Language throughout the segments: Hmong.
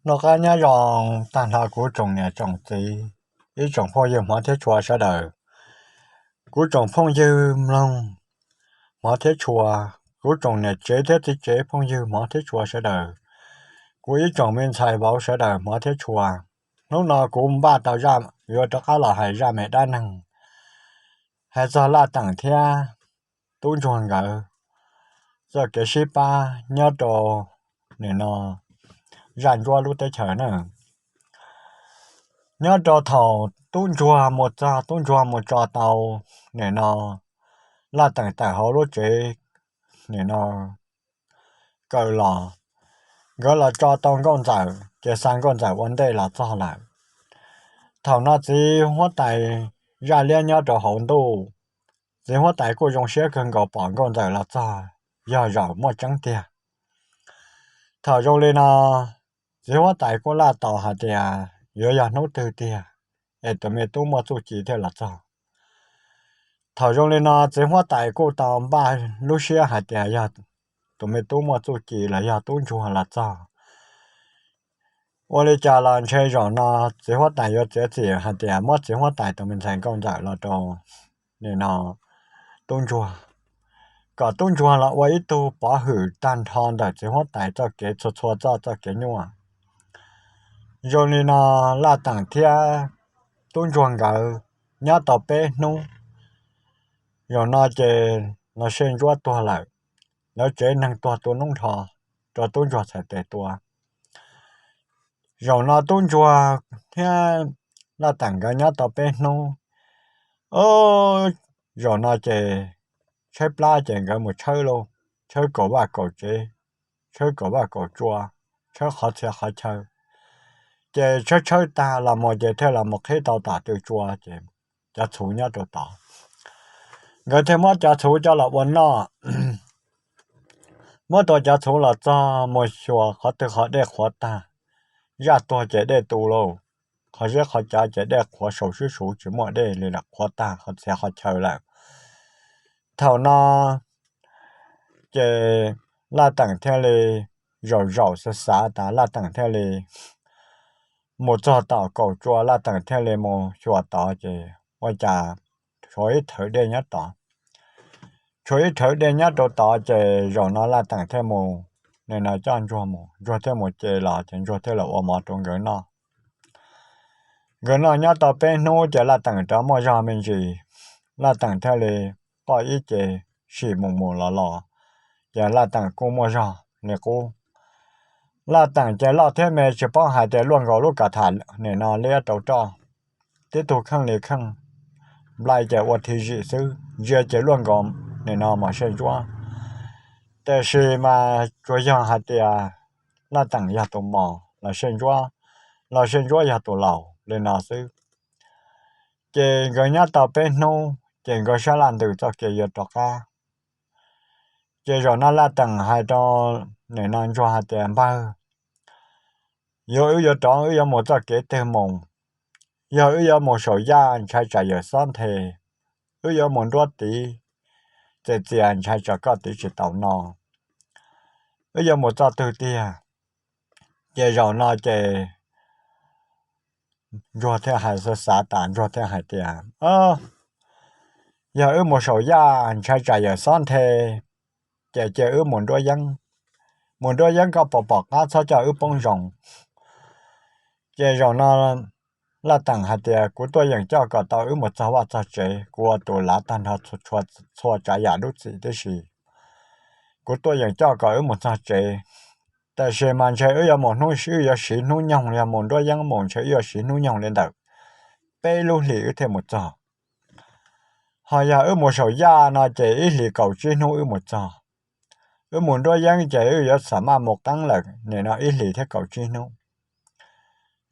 Noj qab nyob zoo tag nrho kuv tsoom niam tsoom txiv, ib tsoom phooj ywg hmov thiab tshua sawv daws. Kuv tsoom phooj ywg mloog hmov thiab tshua, kuv tsoom niam tsev thiab txiv tsev phooj ywg hmov thiab tshua sawv daws, kuv ib tsoom me ntxhais vauv sawv daws hmov thiab tshua. Hnub no kuv npaj tau zaj yuav rov qab los hais zaj me dab neeg hais txog Laj Teem thiab Tub Ntsuag nkawd txoj kev sib pab nyob rau nim no zaj ntsuab lub teb chaws na. Nyob rau thaum Tub Ntsuag mus txog, Tub Ntsuag mus tso tau nim no Laj Teem tawm hauv lub tsev nim no kaw los, nkawd los tso tau Nkauj Ntxawm ces xa Nkauj Ntxawm ua ntej los txog lawm. Thaum no txiv huab tais zaj liab nyob rau hauv ntuj, txiv huab tais kuj zoo siab kawg nkaus pom Nkauj Ntxawm los txog, yog zaum muaj tseeb tiag. Thaum zoo li no, txiv huab tais kuj laj tau hais tias yuav yog hnub twg tiag es tus me tub muaj txuj ci thiaj los txog. Thaum zoo li no txiv huab tais kuj tau npaj lub siab hais tias yog tus me tub muaj txuj ci los yog Tub Ntsuag los txog. Ua li cas los ntshe zaum no txiv huab tais yuav txiav txim hais tias muab txiv huab tais tus me ntxhais Nkauj Ntxawm los rau nim no Tub Ntsuag, kom Tub Ntsuag los ua ib tug pov hwm tag nrho ntawm txiv huab tais txoj kev txhua txhua txoj txoj kev nyuaj. Zoo li no Laj Teem thiab Tub Ntsuag nkawd nyob tau peb hnub, zaum no ces Los Sej Ntsuab tuag lawm, lawv tsev neeg tuag tu noob nrho rau Tub Ntsuag txhais tes tua. Zaum no Tub Ntsuag thiab Laj Teem nkawd nyob tau peb hnub, zaum no ces tshaib plab ces nkawd mus tshawb lauj, tshawb kaum vaj kaum tsev, tshawb kaum vaj kaum tsua, tshawb qhov txhia qhov chaw. Ces tshawb tshawb tag los mus ces thiaj los mus qhib tau tom tw tsua ces cov txhuv nyob rau tod. Nkawd thiaj muab cov txhuv coj los ua noj. Muab tau cov txhuv los txog mus xyuas qhov twg qhov dej qhuav tag, zaj tuag ces dej tu lauj, qhov zeb qhov cav ces dej qhuav saum sib suv tsis muaj dej li lawm, qhuav tag qhov txhia qhov chaw lawm. Thaum no ces Laj Teem thiaj li zaum zaum xav xav tas Laj Teem thiaj li mus txog tom kaum tsua, Laj Teem thiaj li mus xyuas tod ces ua cas tshuav ib thawv dej nyob tod. Tshuav ib thawv dej nyob rau tod ces zaum no Laj Teem thiaj mus, nim no coj Ntsuag mus, Ntsuag thiaj mus ce los ces Ntsuag thiaj los ua mov rau nkawd noj. Nkawd noj nyob tau peb hnub ces Laj Teem rov muaj zog me ntsis, Laj Teem thiaj li qoj ib ce sim mus mus los los, ces Laj Teem kuj muaj zog li qub. Laj Teem ces loj thiab me tsis paub hais tias luaj nkaus lub kas tham nim no liab rau roj, tib tug kheej li kheej, nplai ces ua thi zim xwb, ntsia ces luaj nkaus nim no Los Sej Ntsuab. Tiam sis mas tsuas yog hais tias Laj Teem yog tus mos, Los Sej Ntsuab, Los Sej Ntsuab yog tus laus li no xwb. Ces nkawd nyob tau peb hnub ces nkawd sab laj ntws txoj kev yuav rov qab. Ces zaum no Laj Teem hais rau nim no Ntsuag hais tias, Npawg, yog wb yuav rov wb yuav mus txoj kev twg mus? Yog wb yuav mus saum yaj ntshai tsam yawm xob nthe, wb yuav mus nruab tiv txias txias ntshai tsam koj tiv tsis tau no, wb yuav mus txoj twg tiag? Ces zaum no ces Ntsuag thiaj hais xav xav tas Ntsuag thiaj hais tias, Yog wb mus saum yaj ntshai tsam yawm xob nthe, ces cia wb mus nruab yeeb. Mus nruab yeeb koj pom pom qab txhob coj wb poob zoo. Ces zaum no Laj Teem hais tias, Kuv tuaj yeem coj kom tau wb mus txog vaj txog tsev, kuv ua tus lav tag nrho txhua tsav yam lub txim tib si. Kuv tuaj yeem coj kom wb mus txog tsev, tab sis mas ntshe wb yuav mus hnub, wb yuav siv hnub nyoog, yog mus nruab yeeb mus ntshe wb yuav siv hnub nyoog li ntawm peb lub hlis wb thiaj mus txog. Ho yog wb mus saum yaj no ces ib hlis kaum tsib hnub wb mus txog. Wb mus nruab yeeb ces wb yuav xam maj mus qeeb lawm nim no ib hlis thiab kaum tsib hnub.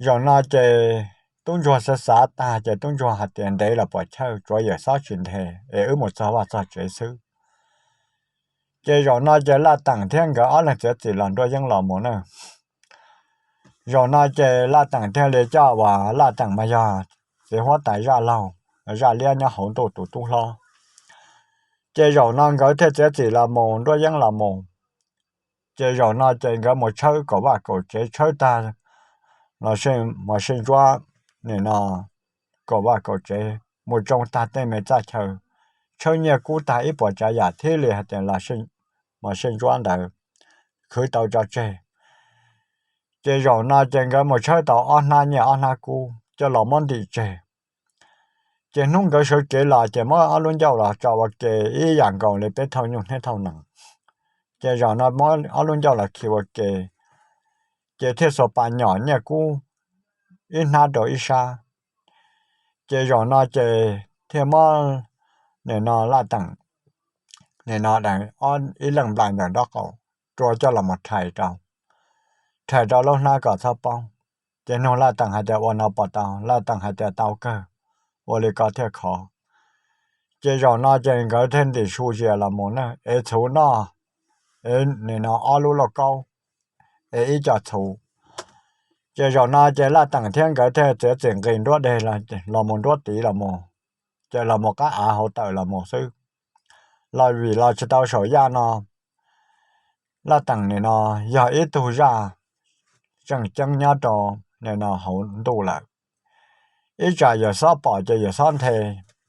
Zaum no ces tub ntsuag xav xav tag ces tub ntsuag hais tias, Ntev los puas chawj, tsuav yawm xob tsis nthe es wb mus txog vaj txog tsev xwb. Ces zaum no ces Laj Teem thiab nkawd ob leeg txiav txim los nruab yeeb los mus na. Zaum no ces Laj Teem thiaj li coj, uas Laj Teem mas yog txiv huab tais zaj laug, zaj liab nyob hauv ntuj tus tub hlob. Ces zaum no nkawd thiaj txiav txim los mus nruab yeeb los mus. Ces zaum no ces nkawd mus tshawb kaum vaj kaum tsev, tshawb tag Mos Sej Ntsuab nim no kaum vaj kaum tsev mus tsoo tag tej me txaj chaw, tshawb nyiaj kub tag ib puas tsav yam thiaj li hais tias Mos Sej Ntsuab ntawd khwv tau tso tseg. Ces zaum no ces nkawd mus tshawb tau ob hnab nyiaj ob hnab kub coj los muab ntim tseg. Ces hnub nkawd sawv kev los ces muab ob lub ncauj los tso ua ke ib yam nkaus li peb thauj nyuj thiab thauj nees. Ces zaum no muab ob lub ncauj los khi ua ke, ces thiaj xuas pas nyom nyiaj kub ib hnab rau ib sab. Ces zaum no ces thiaj muab nim no Laj Teem nim no ib leej nplais ntawm nraub qaum rua coj los mus rhais rau, rhais rau lub hnab kom txhob poob. Ces nug Laj Teem hais tias ua no puas tau, Laj Teem hais tias tau kawg, ua li ko thiaj khov. Ces zaum no ces nkawd thiaj ntim su zias los mus na, ev txhuv noj, ev nim no ob lub lauj kaub, ev ib co txhuv. Ces zaum no ces Laj Teem thiab nkawd thiaj txiav txim nqis nruab deg los mus nruab tiv los mus, ces los mus qab av hauv tawm los mus xwb. Los vim los tsis tau saum yaj no, Laj Teem nim no yog ib tug zaj tseem ceeb nyob rau nim no hauv ntuj lawm. Ib tsam yawm xob pom ces yawm xob nthe,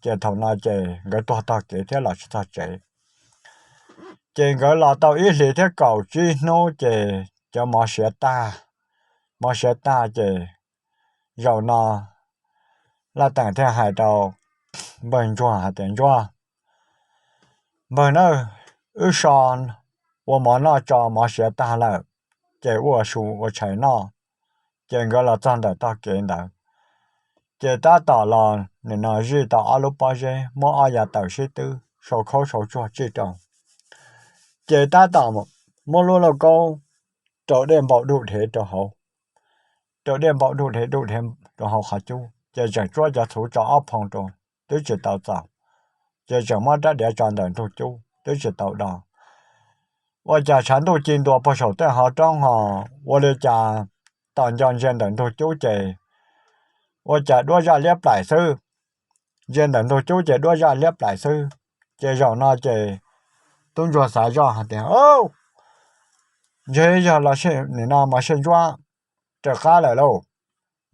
ces thaum no ces nkawd tuag tog kev thiab los tsis txog tsev. Ces nkawd los tau ib hlis thiab kaum tsib hnub ces cov mov siav tag, mov siav tag ces zaum no Laj Teem thiaj hais rau npawg Ntsuag hais tias Ntsuag, npawg na, wb so ua mov noj tso, mov siav tag lawm, ces ua su ua tshais noj. Ces nkawd los txog ntawm tog kev ntawd, ces tab tom los nim no zij tau ob lub pob zeb, muab ob yav tawm sib twb, sau khaub sau tsuag tsij rau, ces tab tom muab lub lauj kaub rau dej npau dub dhev rau hauv, rau dej npau dub dhev dub dhev rau hauv qhov cub, ces tseem tsuab cov txhuv tso ob phoo rau, twb tsis tau txaus, ces tseem muab rab diav tso ntawm ntug cub twb tsis tau do. Ua cas tshav ntuj ci ntua puag saum tej hauv roob ho, ua li cas tos nco ntsia ntawm ntug cub ces ua cas duab zaj liab plaim xwb. Ntsia ntawm ntug cub ces duab zaj liab plaim xwb. Ces zaum no ces tub ntsuag xav zoj hais tias, ntshe yog los nim no Mos Sej Ntsuab raws qab lawm lauj.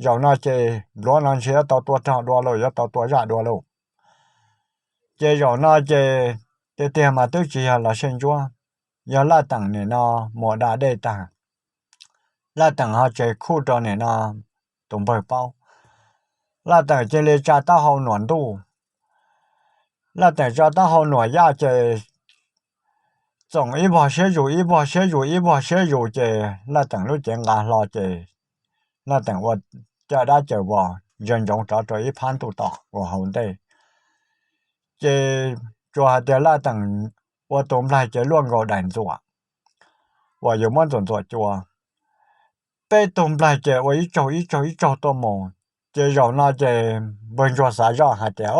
Zaum no ces npluav no ntshe yuav tau tua rog dua lauj, yuav tau tua zaj dua lauj. Ces zaum no ces tiag tiag mas twb tsis yog Los Sej Ntsuab, yog Laj Teem nim no mus da dej tag, Laj Teem ho tseg khuj rau nim no tus npawg paub. Laj Teem cia li tsa taub hau nuam ntuj, Laj Teem tsa taub hau nuam yaj ces txoom ib vog siab zus ib vog siab zus ib vog siab zus ces Laj Teem lub cev nqa hlo ces Laj Teem ua caj dab caws vos ntsia ntsoov rov rau ib phab ntuj tom uas hauv ntej. Ces tsuas hais tias Laj Teem ua tus nplaig ces luaj nkaus daim ntxuam uas yus muab ntxuam ntxuam cua, peb tug nplaig ces ua ib tsaug ib tsaug ib tsaug tuaj mus. Ces zaum no ces npawg ntsuag xav zoj hais tias,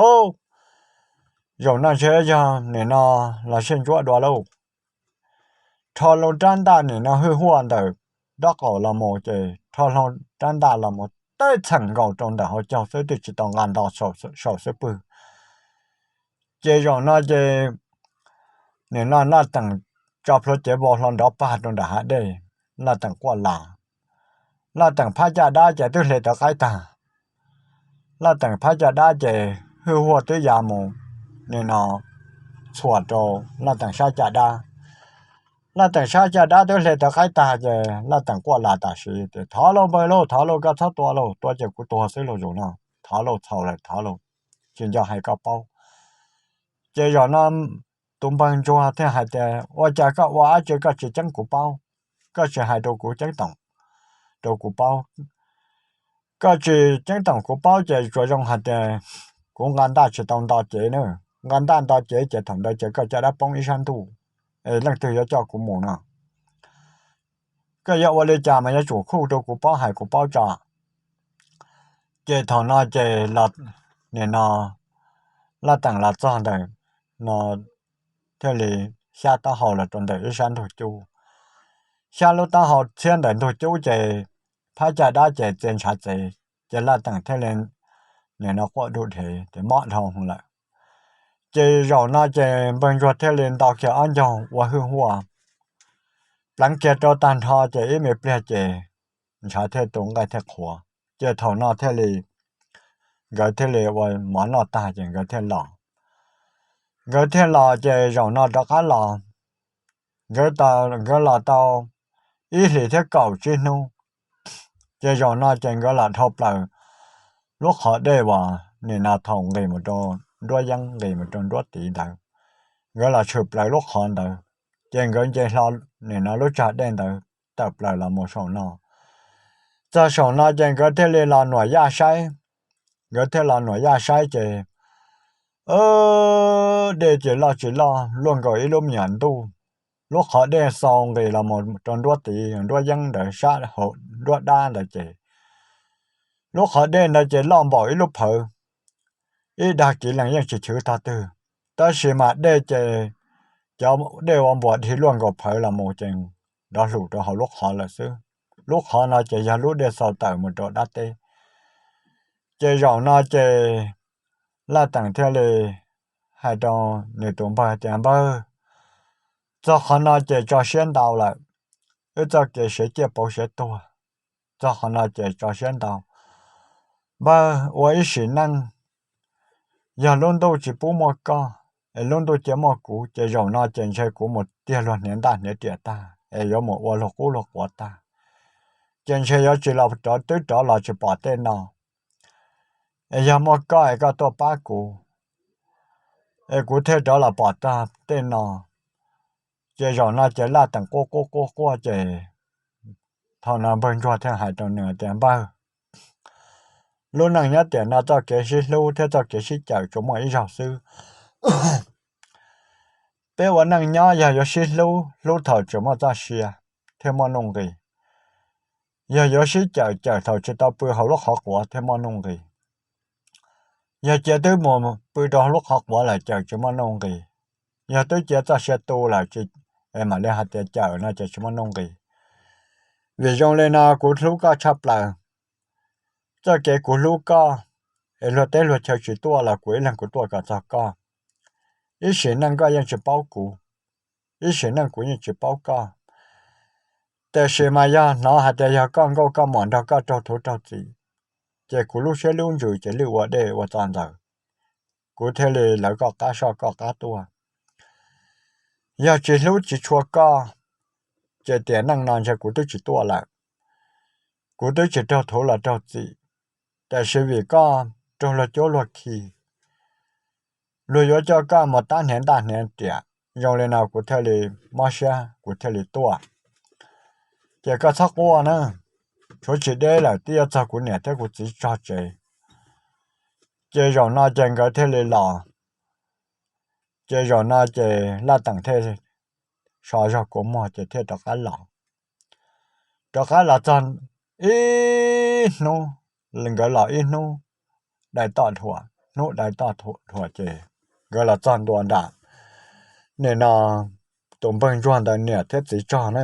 zaum no ntshe yog nim no Los Sej Ntsuab dua lauj. Rho loo rab ntaj nim no hwj huaj ntawm nraub qaum los mus ces rho loo rab ntaj los mus teb txheem nkaus rau ntawm hauv caug xwb, twb tsis tau nqa nto saum xub pwg. Ces zaum no ces nim no Laj Teem tso plhuav cev vau hlo nrov pag rau nram hav dej, Laj Teem quaj las. Laj Teem phab caj dab ces twb hle tawv qaib tag. Laj Teem phab caj dab ces hwj huaj twb ya mus nim no txhuam rau Laj Teem sab caj dab. Laj Teem sab caj dab twb hle tawv qaib tag ces Laj Teem quaj las tam sim tias, thov lauj npawg lauj, thov lauj, koj txhob tua lauj, tua ces kuv tuag xwb lauj zaum no, thov lauj, txhaum lawm, thov lauj, tsis nco hais koj paub. Ces zaum no tus npawg ntsuag thiaj hais tias, ua cas koj ua dab tsi koj tsis ceeb kuv paub, koj tsis hais rau kuv ceeb toom rau kuv paub. Koj tsis ceeb toom kuv paub ces tsuas zoo hais tias kuv nqa ntaj tsis tau nto cev na. Nqa ntaj nto cev ces thaum ntawd ces koj caj dab poob ib sab ntuj, es leej twg yuav coj kuv mus no? Koj yuav ua li cas mas yuav tsum khuj rau kuv paub hais kuv paub tso. Ces thaum no ces nim no Laj Teem los txog ntawm no thiaj li xyab taub hau los rau ntawm ib sab ntug cub. Xyab lub taub hau txhiab ntawm ntug cub ces phab caj dab ces txia ntshav txev, ces Laj Teem thiaj li nim no quaj dub dhev ces mob dhau lawm. Ces zaum no ces npawg ntsuag thiaj li nto kiag ob ncaug ua hwj huaj pleev kiag rau tag nrho ces ib me pliag ces ntshav thiaj tu nqaij thiaj qhuav. Ces thaum no thiaj li nkawd thiaj li ua mov noj tag ces nkawd thiaj los. Nkawd thiaj los ces zaum no rov qab los, nkawd los tau ib hlis thiab kaum tsib hnub, ces zaum no ces nkawd los dhau plaws lub qhov dej uas nim no thaum nqis mus rau nruab yeeb nqis mus rau nruab tiv ntawd. Nkawd los tshwm plaws lub qhov ntawd, ces nkawd nce hlo nim no lub tsag dej ntawd tawm plaws los mus saum no. Txog saum no ces nkawd thiaj li los nuam yaj saib. Nkawd thiaj los nuam yaj saib ces dej ces loj tsis loj luaj nkaus ib lub me nyuam ntuj. Lub qhov dej xau nqis los mus rau nruab tiv nruab yeeb ntawd sab hauv nruab dab ntawd ces lub qhov dej ntawd ces loj npaum ib lub phawv, ib dag kiv lees yeej tsis chwv tog twg. Tab sis mas dej ces cov dej ua npuas dhia luaj nkaus phawv los mus ces nrov hlum rau hauv lub qhov lawm xwb. Lub qhov no ces yog lub dej xau tawm mus rau dab teb. Ces zaum no ces Laj Teem thiaj li hais rau nws tus npawg tias, Npawg, txog qhov no ces tso siab ntau lawm, wb txoj kev siav ciaj pauv siav tuag, txog qhov no ces tso siab ntau. Npawg, ua ib sim neej, yog lub ntuj tsis pub muaj koj, es lub ntuj cia muaj kuv ces zaum no ces ntshe kuv mus tiag luag hniav ntaj hniav riam tag es yuav mus ua luag qub luag quav tag, ces ntshe yuav tsis los rov, twb rov los tsis pom tej no. Es yog muaj koj es koj tuaj pab kuv, es kuv thiaj rov los pom tag tej no. Ces zaum no ces Laj Teem quaj quaj quaj quaj ces thaum no npawg ntsuag thiaj hais rau nws tias, Npawg, lub neej nyob tiam no txoj kev sib hlub thiab txoj kev sib cawm tsuas muaj ib zaug xwb. Peb ua neej nyob yog yuav sib hlub, hlub thaum tseem muaj txoj sia thiaj muaj nuj nqis, yog yuav sib cawm, cawm thaum tsis tau pw hauv lub qhov quav thiaj muaj nuj nqis. Yog cia twb mus pw rau lub qhov quav lawm cawm tsis muaj nuj nqis, yog twb cia txoj sia tu lawm es mam li hais tias cawm no ces tsis muaj nuj nqis. Vim zoo li no kuv hlub koj tshaj plaws, txoj kev kuv hlub koj es luag teb luag chaw tsis tuaj los kuv ib leeg kuv tuaj kom txog koj. Ib sim neej koj yeej tsis paub kuv, ib sim neej kuv yeej tsis paub koj. Tiam sis mas yog hnov hais tias yog koj nkauj koj muam nrog koj raug thuv raug txim, ces kuv lub siab lub ntsws ces lwj ua dej ua txo ntxaws, kuv thiaj li lawv koj qab soj koj qab tuaj. Yog tsis hlub tsis tshua koj, ces tiam neej no ntshe kuv twb tsis tuaj lawm, kuv twb tsis raug thuv los raug txim. Tiam sis vim koj raug luag cuab luag khi, luag yuav coj koj mus tab hniav ntaj hniav riam, zoo li no kuv thiaj li mob siab kuv thiaj li tuaj. Ces koj txhob quaj na, tshuav tsis deb lawm twb yuav txog kuv niam thiab kuv txiv txog tsev. Ces zaum no ces nkawd thiaj li los. Ces zaum no ces Laj Teem thiaj so zog kua muag ces thiaj rov qab los. Rov qab los txog ib hnub, nkawd los ib hnub dai toj dhuam, hnub dai toj dhuam ces nkawd los txog ntua nram nim no tus npawg ntsuag ntawd niam thiab txiv txog na.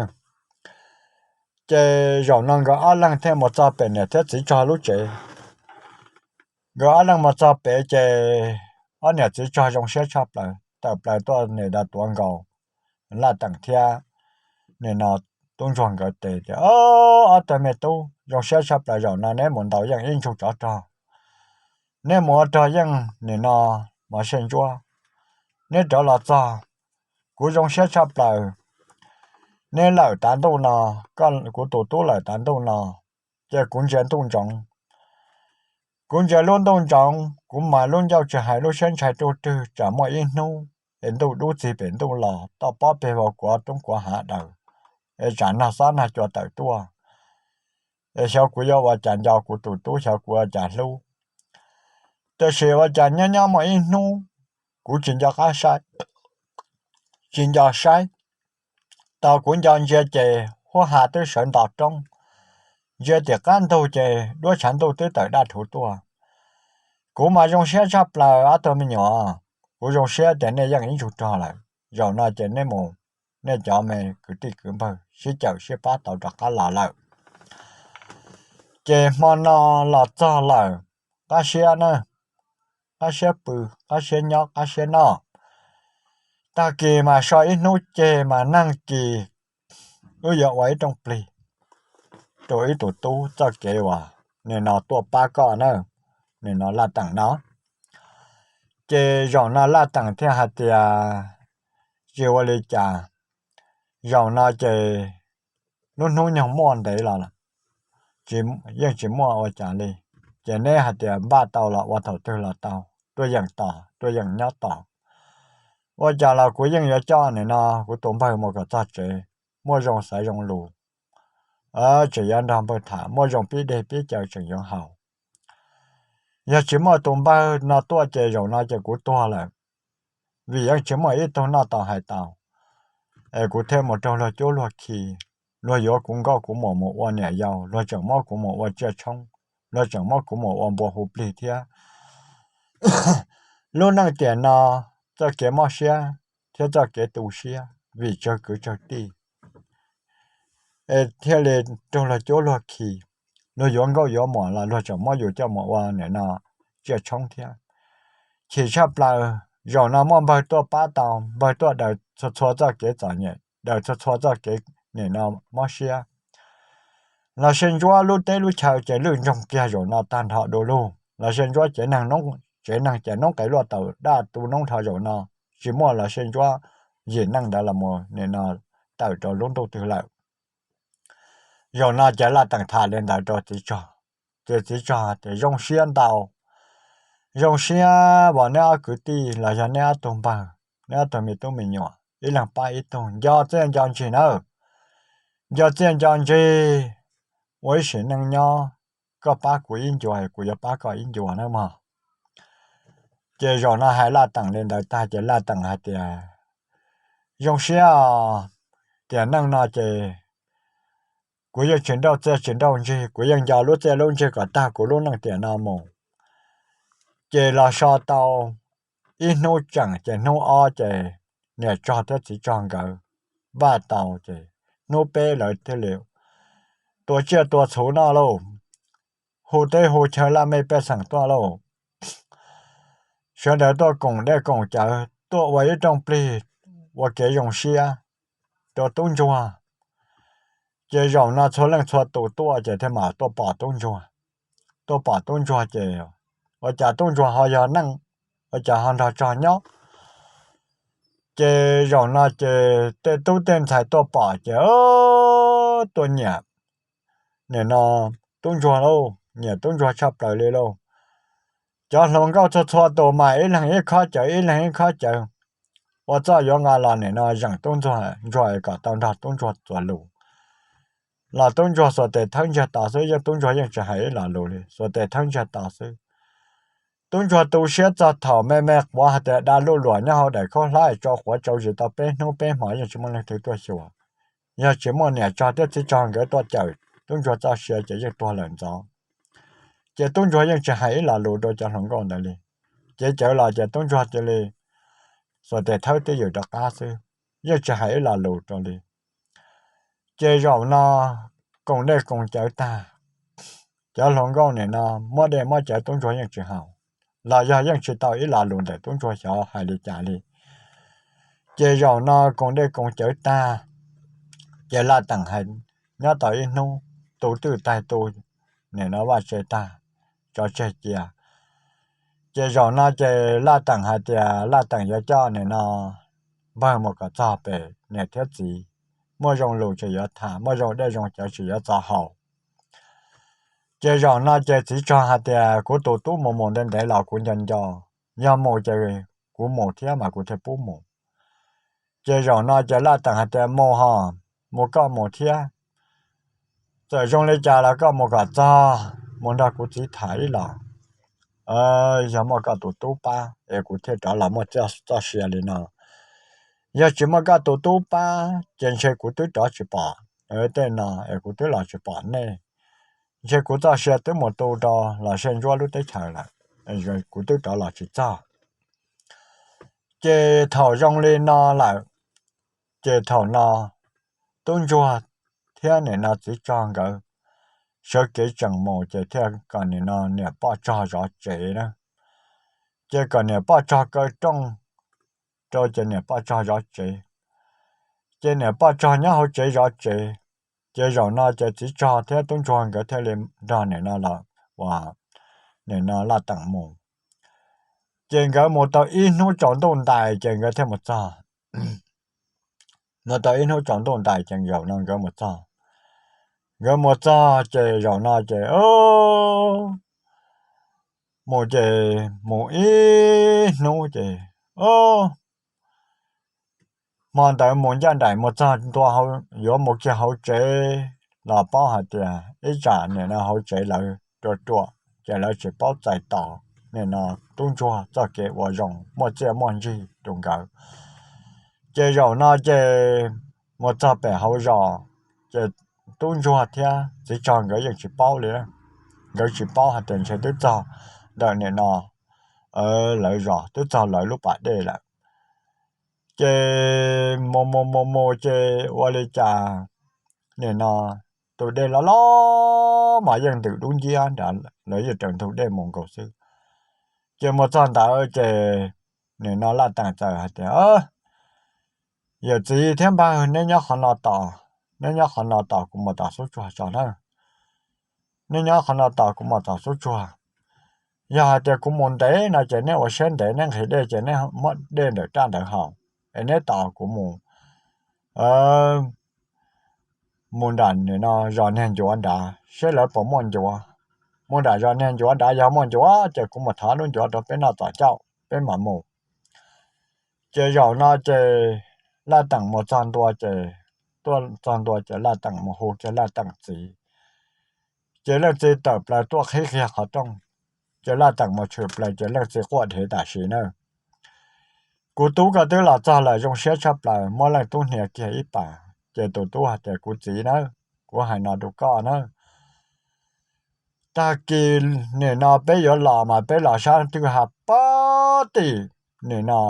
Ces zaum no nkawd ob leeg thiaj mus txog pem niam thiab txiv txog lub tsev. Nkawd ob leeg mus txog pem ces ob niam txiv txog zoo siab tshaj plaws, tawm plaws tuaj nim no tuav nkaus Laj Teem thiab nim no tub ntsuag nkawd tes tias, Ob tug me tub, zoo siab tshaj plaws, zaum no neb mus ntaus yeej ib ntsug tsov rog, neb mus ua rog yeej nim no mov sej ntsuab, neb rov los txog, kuv zoo siab tshaj plaws. Neb lawm tav ntuj no, kuv tus tub lawm tav ntuj no, ces kuv ntsia ntuj ntsoov. Kuv ntsia lub ntuj ntsoov, kuv mas lub ncauj tsis hais lub siab ntshai ruj rwg, tsam muaj ib hnub es ntuj dub txig pem ntuj los, toj pob peg vau kuav roob kuav hav daws, es tsam nag xob nag cua tawm tuaj, es xyov kuv yuav ua cas nco kuv tus tub, xyov kuv ua cas hlub. Tiam sis ua cas nyob nyob muaj ib hnub kuv tsis nco qab saib, tsis nco saib, tau kuv nco ntsia ces huab ha twb sawv nto roob, ntsia tim qab ntug ces duab tshav ntuj twb tawm daj rhuv tuaj. Kuv mas zoo siab tshaj plaws ob tug me nyuam, kuv zoo siab tias nej yeej ib ntsug rog lawm, zaum no ces neb mus, nej cov me kwv tij kwv npawg sib cawm sib pab tau rov qab los lawm. Ces hmo no los txog lawm, qab siab na, qab siab pw, qab siab nyob, qab siab noj. Tag kis mas so ib hnub ceg mas nag kis wb yuav ua ib rooj plig. rau ib tug tub txoj kev uas nim no tuaj pab koj na, nim no Laj Teem no. Ces zaum no Laj Teem thiaj hais tias, tsis ua li cas, zaum no ces lub hnub nyoog muaj ntev los yeej tsis muaj ua cas li, ces neb hais tias npaj tau los ua thaum twg los tau, tuaj yeem tos tuaj yeem nyob tos. Ua cas los kuv yeej yuav coj nim no kuv tus npawg mus kom txog tsev, muaj zoo xaiv zoo lus, tseem yuav nrog npawg tham, muaj zoo pib dej pib cawv tseem yuav haus. Yog tsis muaj tus npawg no tuaj ces zaum no ces kuv tuag lawm, vim yeej tsis muaj ib tug noj tau hais tau, es kuv thiaj mus raug luag cuab luag khi, luag yuav kuv nkauj kuv muam mus ua niam yau, luag tseem muab kuv mus ua tsiaj tshoob, luag tseem muab kuv mus ua npua hu plig thiab. Lub neej tiam no txoj kev mob siab thiab txoj kev tu siab vim tsawg kwv tsawg tij, es thiaj li raug luag cuab luag khi. Luag yuav nkauj yuav muam los luag tseem muab yus coj mus ua nim no tsiaj tshoob thiab. Chim tshaj plaws zaum no muaj npawg tuaj pab tau, npawg tuaj daws txhua txhua txoj kev txom nyem, daws txhua txhua txoj kev nim no mob siab. Los Sej Ntsuab lub teb lub chaw ces lwj ntsoog kiag zaum no tag nrho du lug. Los Sej Ntsuab tsev neeg ces noob qes luaj taws daj tu noob nrho zaum no, tsis muaj Los Sej Ntsuab yim neej ntawd los mus nim no tawm rau lub ntuj twg lawm. Zaum no ces Laj Teem tham li ntawd rau txiv tsog, ces txiv tsog tias zoo siab ntau, zoo siab uas neb ob kwv tij los yog neb ob tug npawg, neb ob tug me tub me nyuam ib leeg pab ib tug, nco txiaj nco ntsig nawb, nco txiaj nco ntsig, ua ib sim neej nyob, koj pab kuv ib ncua kuv yuav pab koj ib ncua nawb mog. Ces zaum no hais Laj Teem li ntawd tag ces Laj Teem hais tias zoo siab os, tiam neej no ces kuv yeej tsis nrauj txiaj tsis nrauj ntsig, kuv yeej nco lub txiaj lub ntsig kom tag kuv lub neej tiam no mus. Ces los so tau ib hnub tseem ces hnub ob ces niam tsog thiab txiv tsog nkawd npaj tau ces hnub peb lawv thiaj li tua tsiaj tua txhuv noj lauj, hu teb hu chaw laj mej pej xeem tuaj lauj. Sawv daws tuaj koom dej koom cawv tuaj ua ib rooj plig ua kev zoo siab rau tub ntsuag. Ces zaum no txhua leej txhua tus tuaj ces thiaj mam tuaj pom tub ntsuag. Tuaj pom tub ntsuag ces ua cas tub ntsuag ho yog neej, ua cas ho nrog tsog nyob. Ces zaum no ces tej tub tej ntxhais tuaj pom ces tuaj nyiam nim no tub ntsuag lauj, nyiam tub ntsuag tshaj plaws li lauj. Cov hluas nkauj txhua txhua tus mas ib leeg ib khob cawv ib leeg ib khob cawv ua txoj yuav nqa los nim no zeem tub ntsuag kom tau nrog tub ntsuag txuas lus. Los tub ntsuag xuas tes thawb ntsiag to xwb, yeej tub ntsuag yeej tsis hais ib lo lus li, xuas tes thawb ntsiag to xwb. Tub ntsuag tu siab txog thaum me me quav hais tias da luj luam nyob hauv daim khaub hlab tsau quav tsau zis tau peb hnub peb hmo yeej tsis muaj leej twg tuaj xyuas. Yog tsis muaj niam tsog thiab txiv tsog nkawd tuaj cawm tub ntsuag txoj sia ces yeej tuag lawm ntxov. Ces tub ntsuag yeej tsis hais ib lo lus rau cov hluas nkauj ntawd li. Ces cawv los ces tub ntsuag cia li xuas tes thawb twj ywm rov qab xwb, yeej tsis hais ib lo lus rau li. Ces zaum no koom dej koom cawv tag, cov hluas nkauj nim no muab dej muab cawv tub ntsuag yeej tsis haus, los yog yeej tsis tau ib lo lus ntawm tub ntsuag xyov hais li cas li. Ces zaum no koom dej koom cawv tag, ces Laj Teem hais nyob tau ib hnub, tu twj taig tu nim no vaj tse tag, tso tseg cia. Ces zaum no ces Laj Teem hais tias Laj Teem yuav coj nim no npawg mus kom txog pem niam thiab txiv, muaj zoo lus tseem yuav tham, muaj zoo dej zoo cawv tseem yuav txo haus. Ces zaum no ces txiv tsog hais tias kuv tus tub mus mus ntev ntev los kuv nco nco, yog mus ces kuv mus thiab mas kuv thiaj pub mus. Ces zaum no ces Laj Teem hais tias mus ho, mus koj mus thiab, txawm zoo li cas los koj mus kom txog, mus nrog kuv txiv tham ib los. Yog muaj koj tus tub pab es kuv thiaj rov los muaj txoj sia li no. Yog tsis muaj koj tus tub pab ces ntshe kuv twb rov tsis pom tej no es kuv twb los tsis pom nej. Ntshe kuv txoj sia twb mus tu rau Los Sej Ntsuab lub teb chaws lawm, kuv twb rov los tsis txog. Ces thaum zoo li no lawm, ces thaum no tub ntsuag thiab nim no txiv tsog nkawd sawv kev tseem mus ces thiaj kom nim no niam poj tsog zov tsev na. Ces kom niam poj tsog kaw rooj rau ces niam poj tsog zov tsev. Ces niam poj tsog nyob hauv tsev zov tsev, Ces zaum no ces txiv tsog thiab tub ntsuag nkawd thiaj li nrog nim no los uas nim no Laj Teem mus. Ces nkawd mus tau ib hnub tsaus ntuj ntais ces nkawd thiaj mus txog. Mus tau ib hnub tsaus ntuj ntais ces zaum no nkawd mus txog. Nkawd mus txog ces zaum no ces mus ces mus ib hnub ces hmo ntawd mus ncaj nraim mus txog ntua, yuav mus kiag hauv tsev los paub hais tias ib tsam nim no hauv tsev lawv ruam ruam ces lawv tsis paub txais tos nim no tub ntsuag txoj kev ua zoo muaj txiaj muaj ntsig rau nkawd. Ces zaum no ces mus txog pem hauv zos ces tub ntsuag thiab txiv tsog nkawd yeej tsis paub li. Nkawd tsis paub hais tias ntshe twb txog ntawm nim no lawv zos, twb txog lawv lub pas dej lawm. Ces mus mus mus mus ces ua li cas nim no tus dej loj loj mas yeej ntws dub nciab nrad, lawv yeej raws ntug dej mus nkaus xwb. Ces mus txog ntawd ces nim no Laj Teem txawm hais tias, Yawm txiv thiab npawg, neb nyob qhov no tos, neb nyob qhov no tos kuv mus tom xub tsuag tso na. Neb nyob qhov no tos kuv mus tom xub tsuag. Yog hais tias kuv mus ntev no ces neb ua siab ntev, neb nqhis dej ces neb muab dej ntawm raj ntawd haus, es neb tos kuv mus mus nram nim no zos niag ncuav nrad seb lawv puas muaj ncuav. Mus nram zos niag ncuav nrad, yog muaj ncuav ces kuv mus thov lub ncuav rau peb noj txos cauj peb mam mus. Ces zaum no ces Laj Teem mus txog ntua ces, tuaj txog ntua ces Laj Teem mus hu kiag Laj Teem txiv. Ces leej txiv tawm plaws tuaj qhib kiag qhov rooj. Ces Laj Teem mus tshwm plaws ces leej txiv quaj dhev tam sim na. Kuv tub, koj twb los txog lawm, zoo siab tshaj plaws, muab leej tub hnia kiag ib pas. Ces tus tub hais tias, Kuv txiv na, kuv hais no rau koj na, tag kis nim no peb yuav los mas peb los sab kwj ha pob tim nim no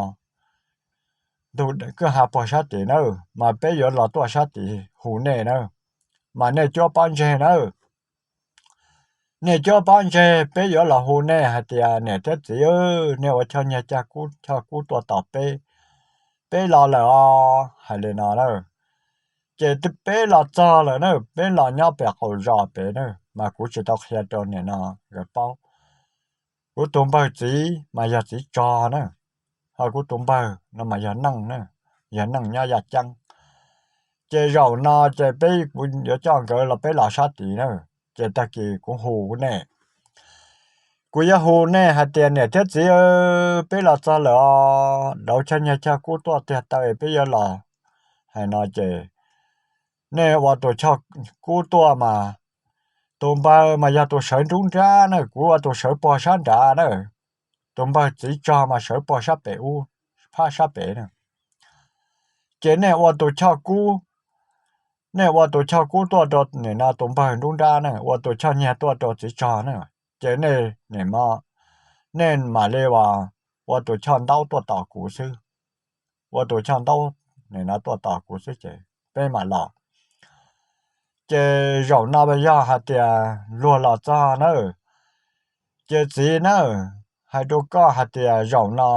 ntug kwj ha puag sab tid na, mas peb yuav los tuaj sab tid hu nej na, mas nej cuab pob ntseg na. Nej cuab pob ntseg, peb yuav los hu nej hais tias, Niam thiab txiv, nej ua choj nyiaj choj kub, choj kub tuaj tos peb, peb los lawm os, hais li no na. Ces peb los txog lawm na, peb los nyob pem qaum zos pem na, mas kuv tsis tau qhia rau nim no nkawd paub. Kuv tus npawg txiv mas yog txiv tsog na, ho kuv tus npawg no mas yog neej na, yog neej nyob yaj ceeb. Ces zaum no ces peb, kuv yuav coj nkawd los peb los sab tid na, ces tag kis kuv hu nej. Kuv yuav hu nej hais tias, Niam thiab txiv, peb los txog lawm os, dauv choj nyiaj choj kub tuaj tiag taw, peb yuav los, hais no ces nej ua tus choj kub tuaj mas, tus npawg mas yog tus sawv nruab nrab na, kuv ua tus sawv puag sab nrad na, tus npawg txiv tsog mas sawv puag sab pem ub, phab sab pem na. Ces nej ua tus choj kub, nej ua tus choj kub tuaj rau nim no tus npawg nruab nrab na, ua tus choj nyiaj tuaj rau txiv tsog na, ces nej nim no, nej mam li as ua tus choj ntaub tuaj tos kuv xwb, ua tus choj ntaub nim no tuaj tos kuv xwb ces peb mam los. Ces zaum no yog hais tias luag los txog na, ces txiv na, hais rau koj hais tias zaum no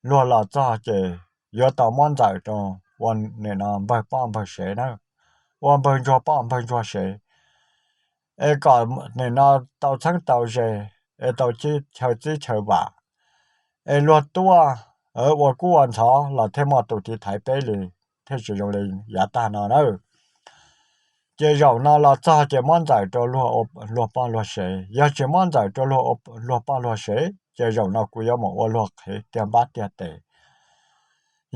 luag los txog ces yuav tau muab ntxawm rau ua nim no npawg poj npawg sev na, ua npawg ntsuag poj npawg ntsuag sev, es kom nim no tau txheeb tau ze, es tau chaw txib chaw vam, es luag tuaj ua kub ua ntxhov los thiaj muaj tus tiv thaiv peb li, thiaj tsis zoo li yav tag no na. Ces zaum no los txog ces muab ntxawm rau luag poj luag sev, yog tsis muab ntxawm rau luag poj luag sev ces zaum no kuv yuav mus ua luag qhev tiag npab tiag tes.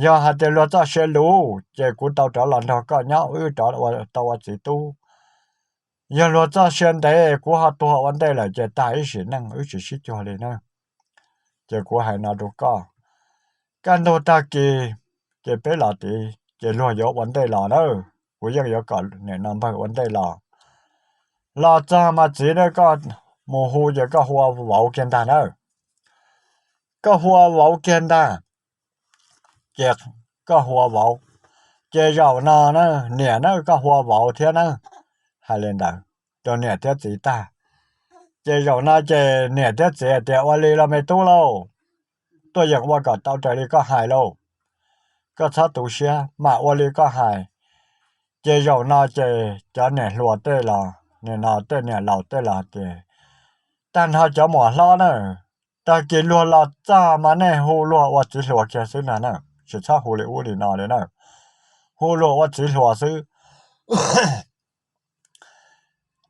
Yog hais tias luag txoj sia luv ces kuv tau rov los nrog koj nyob, wb rov tau ua txiv tub. Yog luag txoj sia ntev, kuv ho tuag ua ntej lawm ces tag ib sim neej wb tsis sib cuag li na. Ces kuv hais no rau koj, kaj ntug tag kis ces peb los tid ces luag yuav ua ntej los na, kuv yeej yuav kom nim no npawg ua ntej los. Los txog mas txiv na, koj mus hu ces koj hu ua vauv kiag ntag na, koj hu ua vauv kiag ntag. Ces koj hu ua vauv, ces zaum no na, niam na, koj hu ua vauv thiab na, hais li ntawd rau niam thiab txiv tag. Ces zaum no ces niam thiab txiv hais tias, Ua li los me tub lauj, tuaj yeem ua kom tau raws li koj hais lauj, koj txhob tu siab, mam ua li koj hais. Ces zaum no ces cov niam hluas tej los nim no tej niam laus tej los tias, tag nrho cov muam hlob na, tag kis luag los txog mas nej hu luag ua txiv hluas kiag xwb no na, tsis txhob hu li ub li no li na, hu luag ua txiv hluas xwb.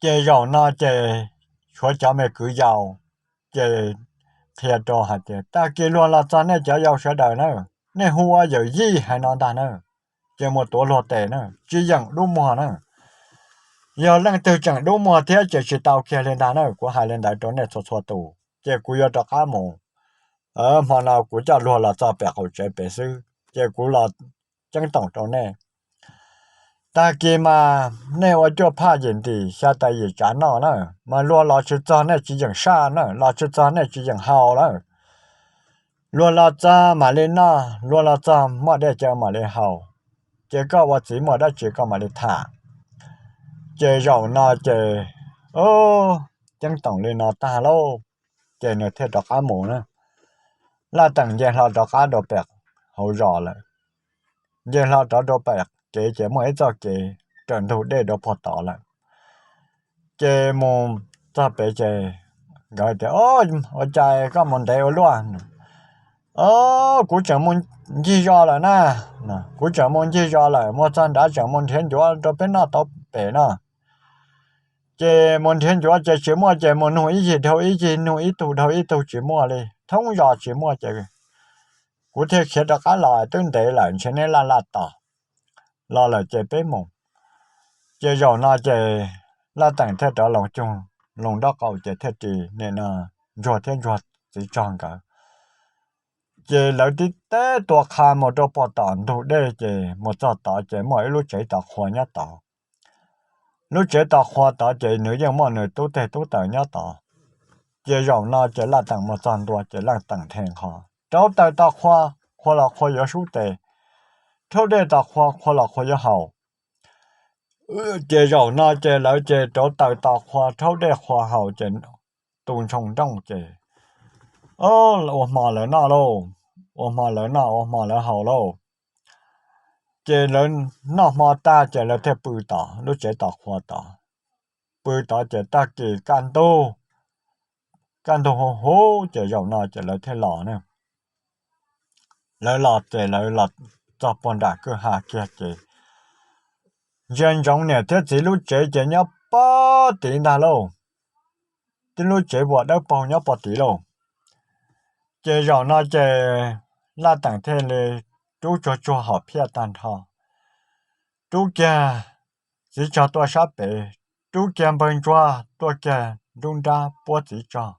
Ces zaum no ces tshuav cov me kwv yau ces qhia rau hais tias tag kis luag los txog nej cov yau sawv daws na, nej hu ua yawm yij hais no ntag na, ces mus tuav luag tes na, tsis yeem dub muag na. Yog leej twg tseem dub muag thiab ces tsis tau kiag li ntag na, kuv hais li ntawd rau nej txhua txhua tus ces kuv yuav rov qab mus. Hmo no kuv coj luag los txog pem qaum tsev pem xwb ces kuv los ceeb toom rau nej. Tag kis mas nej ua cuaj phaj yim ntim xya tais yim tsav noj na, mas luag los tsis txog nej tsis yeem saj na, los tsis txog nej tsis yeem haus lawm. Luag los txog mam li noj, luag los txog muaj dej cawv mam li haus, ces koj ua txiv muaj dab tsi koj mam li tham. Ces zaum no ces ceeb toom li no tag lauj, ces nws thiaj rov qab mus na. Laj Teem nce hlo rov qab rau pem hauv zos lawm. Nce hlo rov rau pem kev ces muaj ib txoj kev raws ntug dej rau puag tod lawm. Ces mus txog pem ces nkawd tias, ua cas koj mus ntev ua luaj? Kuv tseem mus ncig zos lawm na, kuv tseem mus ncig zos lawm, mus txog nrad tseem mus nrhiav ncuav rau peb noj tau pem no. Ces mus nrhiav ncuav ces tsis muaj ces mus nug ib yig dhau ib yig, nug ib tug dhau ib tug tsis muaj li, thoob zos tsis muaj ces kuv thiaj khiav rov qab los, twb ntev lawm ntshe neb laj laj tos los lawm ces peb mus. Ces zaum no ces Laj Teem thiaj rov los cug loo nraub qaum ces thiaj ris nim no Ntsuag thiab Ntsuag txiv tsog nkawd. Ces lawv tib teb tua qha mus rau puag tom ntug dej ces mus txog tod ces muaj ib lub tsev tos qhua nyob tod. Lub tsev tos qhua tod ces nws yeej muaj nws tub teg tub taws nyob tod. Ces zaum no ces Laj Teem mus txog ntua ces Laj Teem thiaj nqho rauv taws tos qhua, qhua los qhua yuav sub tes, rhaub dej tos qhua, qhua los qhua yuav haus. Ces zaum no ces lawv ces rauv taws tos qhua, rhaub dej qhua haus ces tu ntshoo nrooj ces ua hmo lawv noj lauj, ua hmo lawv noj, ua hmo lawv haus lauj. Ces lawv noj hmo tag ces lawv thiaj pw tod lub tsev tos qhua tod. Pw tod ces tag kis kaj ntug, kaj ntug huv huv ces zaum no ces lawv thiaj los na. Lawv los ces lawv los txog puag nram kwj ha kiag ces ntsia ntsoov niam thiab txiv lub tsev ces nyob pob tid ntag lauj. Tib lub tsev vuas dawb paug nyob pob tid lauj. Ces zaum no ces Laj Teem thiaj li rub tsuag tsuag hom phiaj tag nrho, rub kiag txiv tsog tuaj sab pem, rub kiag npawg Ntsuag tuaj kiag nruab nrab puab txiv tsog.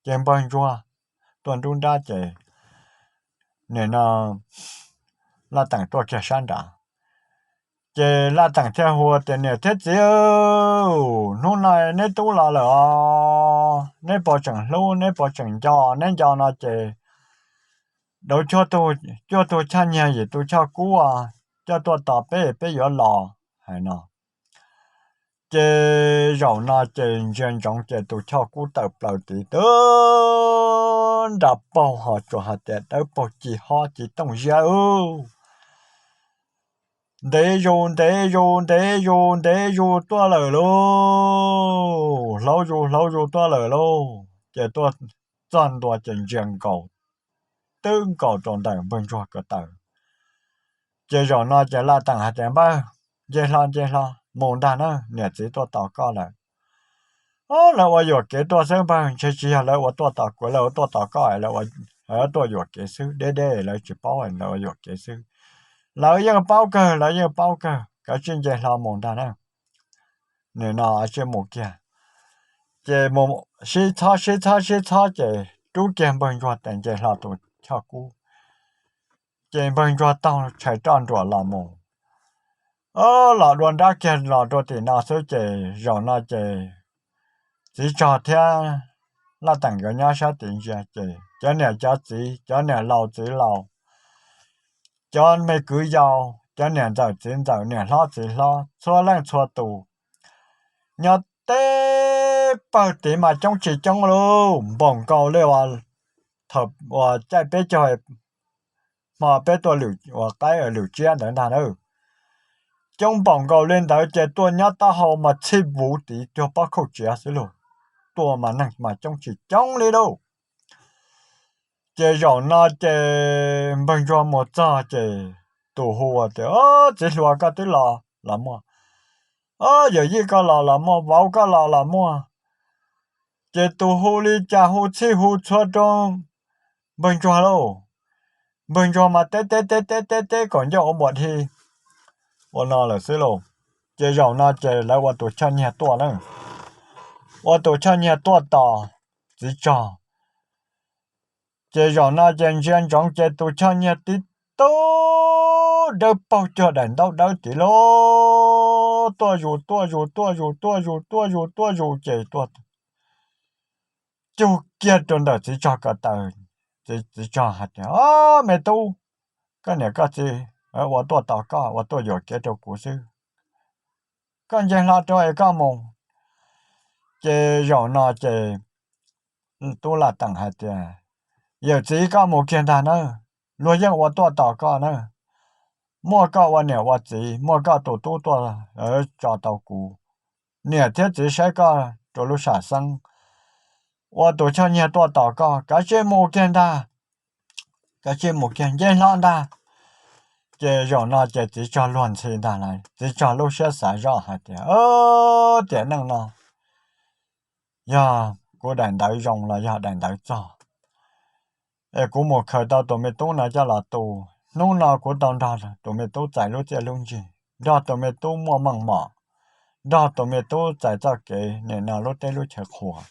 Ces npawg Ntsuag tuaj nruab nrab ces nim no Laj Teem tuaj kiag sab nrad. Ces Laj Teem thiaj hu tias, niam thiab txiv, hnub no neb tub los lawm os, neb puas tseem hlub, neb puas tseem nco? Neb nco no ces dauv cuaj tug choj nyiaj yim tus choj kub coj tuaj tos peb, peb yuav los hais no. Ces zaum no ces ntsia ntsoov ces tus choj kub tawm plaws tid tw nra paug ho tsuas hais tias dawb paug ci hob ci tooj ziab, ntev zus ntev zus ntev zus ntev zus tuaj lawm lauj, hlauv zus hlauv zus tuaj lawm lauj. Ces tuaj txog ntua ces ntsia nkaus, twb nkaus rau ntawm npawg Ntsuag ko taw. Ces zaum no ces Laj Teem hais tias, npawg, nce hlo nce hlo mus ntag na, niam txiv tuaj tos koj lawm. Lawv ua yuam kev tuaj xwb npawg, ntshe tsis yog lawv ua tuaj tos kuv, lawv ua tuaj tos koj, lawv tuaj yuam kev xwb, deb deb lawv tsis paub, lawv ua yuam kev xwb. Lawv yeej paub kawg, lawv yeej paub kawg, kav tsij nce hlo mus ntag na. Nim no tsij mus kiag. Ces mus sib txhob sib txhob sib txhob ces rub kiag npawg Ntsuag tes nce hlo tus choj kub. Ces npawg Ntsuag taug tshais roj nruam los mus, los dua nrab kiag los rau tim no xwb ces zaum no ces txiv tsog thiab Laj Teem nkawd nyob sab tid ntsia ces cov niam cov txiv, cov niam laus txiv laus, cov me kwv yau, cov niam ntxawm txiv ntxawm, niam hlob txiv hlob, txhua leej txhua tus nyob teb pawg tid mas coob tsis coob lauj, npaum nkaus li uas thaum uas caij peb caug hmo peb tuaj lwm uas qaib lwm tsiab ntawd ntag na. coob npaum nkaus li ntawd ces tuaj nyob taub hau mas txhij vuv tiv cuag pob khaub tsiav xwb lauj. Tuaj mas neeg mas coob tsis coob li lauj. Ces zaum no ces npawg ntsuag mus txog ces tus hu tias, Txiv hluas, koj twb los los muaj? Yawm yij, koj los los muaj? Vauv, koj los los muaj? Ces tus hu li cas hu txhij hu txhua rau npawg ntsuag lauj. Npawg ntsuag mas teb teb teb teb teb teb kom ncauj ua npuas dhi ua no lawm xwb lauj. Ces zaum no ces lawv ua tus choj nyiag tuaj na. Ua tus choj nyiag tuaj tos txiv tsog. Ces zaum no ces ntsia ntsoov ces tus choj nyiag tib tug dawb paug cuag daim ntaub dawb tid lauj, tuaj zus tuaj zus tuaj zus tuaj zus tuaj zus tuaj zus ces tuaj cug kiag rau ntawm txiv tsog ko taw. Txiv tsog hais tias, Ob, me tub, koj niam koj txiv ua tuaj tos koj, ua tuaj yuam kev rau kuv xwb. Koj nce hlo rau es koj mus. Ces zaum no ces tub Laj Teem hais tias, Yawm txiv, koj mus kiag ntag nawb. Luag yeej ua tuaj tos koj na. Muaj koj ua niam ua txiv, muaj koj tus tub tuaj tso tau kuv. Niam thiab txiv saib koj rau lub sam xeeb. Ua tus choj nyiag tuaj tos koj, kav tsij mus kiag ntag. Kav tsij mus kiag, nce hlo ntag. Ces zaum no ces txiv tsog luag ntxhi ntag lauj. Txiv tsog lub siab xav zoj hais tias, Tiam neej no yog kuv daim ntawv zoo los yog daim ntawv txog, es kuv mus khaws tau tus me tub no coj los tu. Hnub no kuv tau nrog tus me tub txais lub txiaj lub ntsig, nrog tus me tub muaj meej mom, nrog tus me tub txais txoj kev nim no lub teb lub chaw qhuas.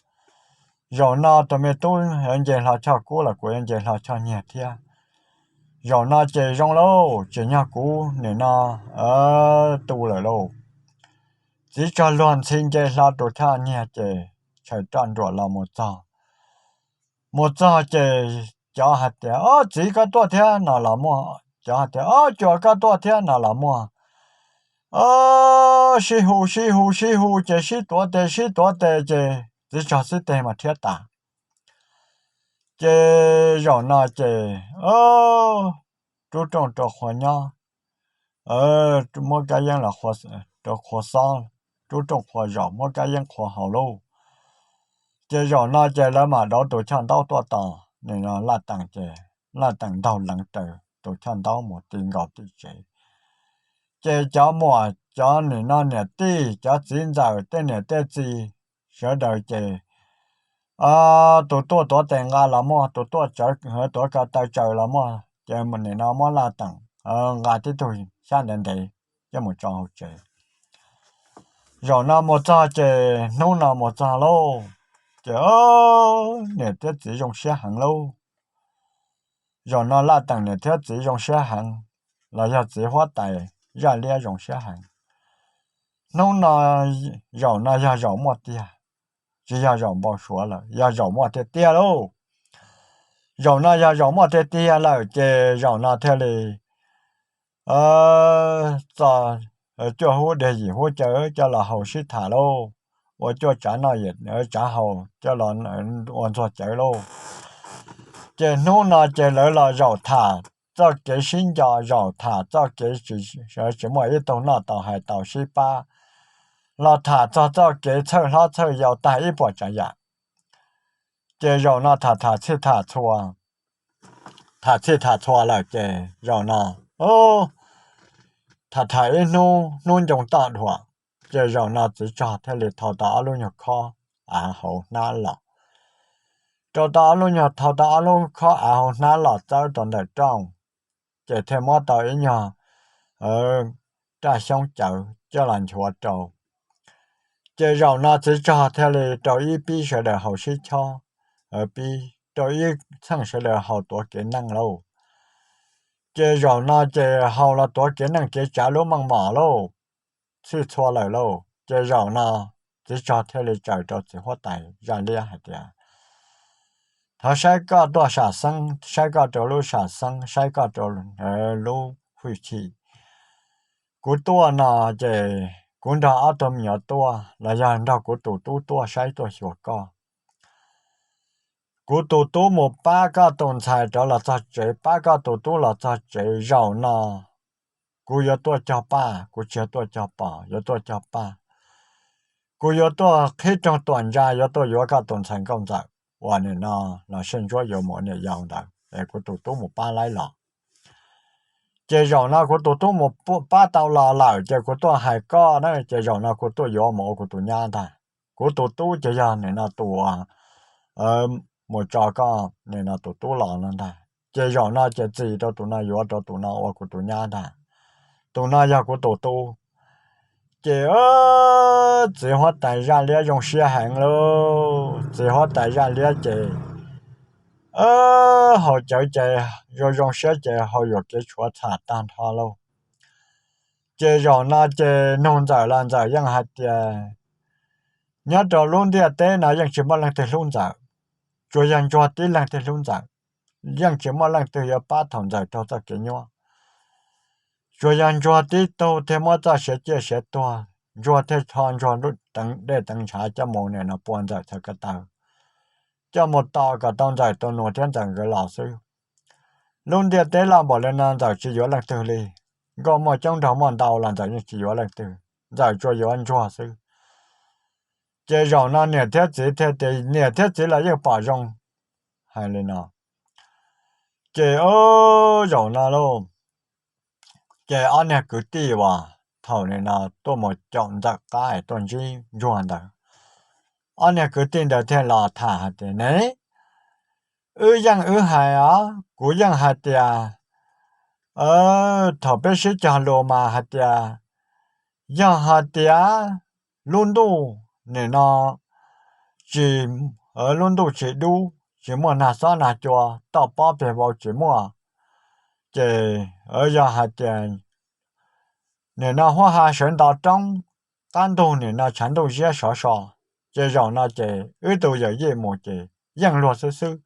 Zaum no tus me tub yuav nce hlo choj kub los kuv yuav nce hlo choj nyiag thiab. Zaum no ces zoo lauj, tsim nyog kuv nim no tu lawm lauj. Txiv tsog luag ntxhi nce hlo tus choj nyiag ces tshawm roj nruam los mus txog. Mus txog ces cov hais tias, Ob, txiv, koj tuaj thiab no los muaj. Cov hais tias, Ob, cuas, koj tuaj thiab no los muaj. Sib hu sib hu sib hu ces sib tuav tes sib tuav tes ces txiv tsog xib teg mas rhiab tas. Ces zaum no ces rub rooj rau qhua nyob, muab kab yeeb los rau qhua xob, rub rooj qhua zaum, muab kab yeeb qhua haus lauj. Ces zaum no ces lawv mam dauv tus choj ntaub tuaj tos nim no Laj Teem ces Laj Teem ntaug leev raws tus choj ntaub mus ti nkaus tim tsev. Ces cov muam, cov nim no niam tij, cov txiv ntxawm, tej niam tej txiv sawv daws ces tus tuaj tuav tes nqa los muaj, tus tuaj tuav ko taw tsaws los muaj, ces nim no muab Laj Teem nqa tib tug xyab ntev ntev coj mus tso hauv tsev. Zaum no mus txog ces hnub no mus txog lauj, ces niam thiab txiv zoo siab heev lauj. Zaum no Laj Teem niam thiab txiv zoo siab heev, los yog txiv huab tais Zaj Liab zoo siab heev. Hnub no, zaum no yog zaum muaj tiag, tsis yog zaum npau suav lawm, yog zaum muaj tiag tiag lauj. Zaum no yog zaum muaj tiag tiag lawm ces zaum no thiaj li txo cuaj hub deg yim hub cawv coj los haus sib tham lauj, ua cuaj tsav noj tsav haus coj los ua ntxuag cawv lauj. Ces hnub no ces lawv los zaum tham txoj kev sib nco, zaum tham txoj kev tsis muaj ib tug noj tau hais tau sib pab, los tham txog txoj kev txhawj hlob txhawj yau tag ib puas tsav yam. Ces zaum no tham tham txhij tham txhua, tham txhij tham txhua lawm ces zaum no tham tham ib hnub, hnub ncoo toj dhuam, ces zaum no txiv tsog thiaj li thau tau ob lub nyuag khob av hauv hnab los. Rau tau ob lub nyuag, thau tau ob lub khob av hauv hnab los txawb rau ntawm rooj, ces thiaj muab tau ib nyuag raj xyoob cawv coj los nchuav rau. Ces zaum no txiv tsog thiaj li rau ib pib sawv daws haus sib chob, pib rau ib txheej sawv daws haus tuav kev neej lauj. Ces zaum no ces haus los tuav kev neej kev tsav lub meej mom lauj, txhij txhua lawm lauj. Ces zaum no txiv tsog thiaj li tsaws rau txiv huab tais Zaj Liab hais tias, Thov saib koj tuaj sam xeeb, saib koj rau lub sam xeeb, saib koj rau lub hwj chim. Kuv tuaj no ces kuv nrog ob tug me nyuam tuaj los yog nrog kuv tus tub tuaj saib tuaj xyuas koj. Kuv tus tub mus pab koj tus ntxhais rov los txog tsev, pab koj tus tub los txog tsev, zaum no kuv yuav tuaj cog paj, kuv tsis yog tuaj cog pom, yuav tuaj cog paj. Kuv yuav tuaj qhib rooj tuam ntsa, yuav tuaj yuav koj tus ntxhais nkauj ntxawm uas nim no los seb ntsuab yuav mus ua niam yau ntawd es kuv tus tub mus pab laib los. Ces zaum no kuv tus tub mus pab tau los lawm ces kuv tuaj hais koj na, ces zaum no kuv tuaj yuav mus ua kuv tus nyab ntag. Kuv tus tub ces yog nim no tus mus tso koj nim no tus tub los no ntag. Ces zaum no ces txis rau tus no yuav rau tus no ua kuv tus nyab ntag. Tus no yog kuv tus tub. Ces txiv huab tais zaj liab zoo siab heev lauj. Txiv huab tais zaj liab ces haus cawv ces zoo zoo siab ces haus yuam kev tshuav txham tag nrho lauj. Ces zaum no ces nug ntxawm los ntxawm yeej hais tias nyob rau lub ntiaj teb no yeej tsis muaj leej twg hlub ntxawm, tsuas yog ntsuag tib leeg thiaj hlub ntxawm. Yeej tsis muaj leej twg yuav pab thaum ntxawm raug txoj kev nyuaj. Tsuas yog ntsuag tib tug thiaj muab txoj sia ciaj sia tuag, ntsuag thiaj tho ntsuag dej teev ntshav coj mus nim no pua ntxawm txhais ko taw, coj mus tos kom tau ntxawm tus nus thiab ntxawm nkawd los xwb. Lub ntiaj teb loj npaum li no ntxawm tsis yuav leej twg li. Nkauj muaj coob nraug muaj ntau los ntxawm yeej tsis yuav leej twg, ntxawm tsuas yuav ntsuag xwb. Ces zaum no niam thiab txiv thiaj tias, niam thiab txiv los yeej pom zoo hais li no. Ces zaum no lauj, ces ob niag kwv tij uas thaum nim no tuaj mus caum ntxawm qab es tuaj ntsib ntsuag ntawd, ob niag kwv tij ntawd thiaj los tham hais tias, ne, wb yeej wb hais os, kuv yeej hais tias, thaum peb sib cog lus mas hais tias, yog hais tias lub ntuj nim no tsis, lub ntuj tsis dub, tsis muaj nag xob nag cua, toj pob peg vau tsis muaj, ces yog hais tias nim no huab ha sawv nto roob, qab ntug nim no tshav ntuj ziab sov so, ces zaum no ces wb tus yawm yij mus ces yeej luag xwb xwb.